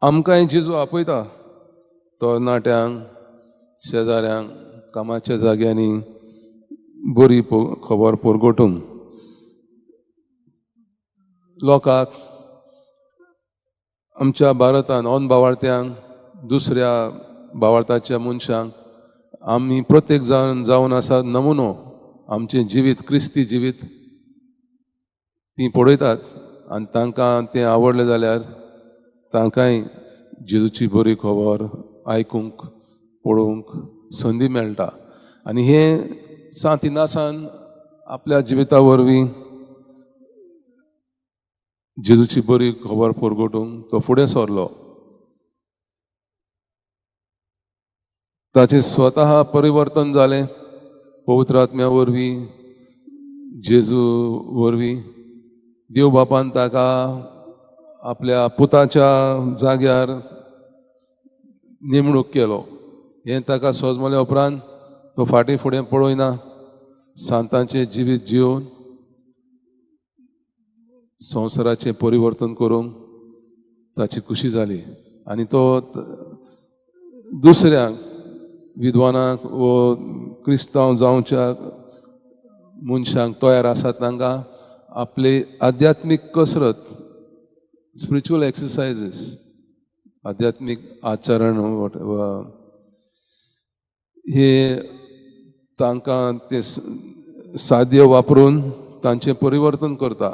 आमकांय जेजू आपयता तरणाट्यांक, शेजाऱ्यांक, कामाच्या जाग्यांनी बरी खबर परगटूंक. लोकांक आमच्या भारतान ऑन भावार्थ्यांक, दुसऱ्या भावार्थाच्या मनशांक आमी प्रत्येक जावन जावन आसा नमुनो. आमचें जिवीत, क्रिस्ती जिवीत तीं पळयतात आनी तांकां तें आवडलें जाल्यार तांकांय जेजूची बरी खबर आयकूंक, पळोवंक संदी मेळटा. आनी हें सांत इनासान आपल्या जिविता वरवीं जेजूची बरी खबर परगटूंक तो फुडें सरलो. ताचें स्वता परिवर्तन जालें पवित्र आत्म्या वरवीं, जेजू वरवीं. देव बापान ताका आपल्या पुताच्या जाग्यार नेमणूक केलो. हें ताका सोजमल्या उपरांत तो फाटीं फुडें पळयना, सांतांचें जिवीत जिवन संवसाराचें परिवर्तन करूंक ताची खुशी जाली. आनी तो दुसऱ्यांक, विद्वानाक वो क्रिस्तांव जावच्या मनशांक तयार आसात तांकां आपली आध्यात्मीक कसरत, स्पिरिच्युअल एक्सरसायजीस, आध्यात्मीक आचरण हे तांकां ते साध्य वापरून तांचें परिवर्तन करता.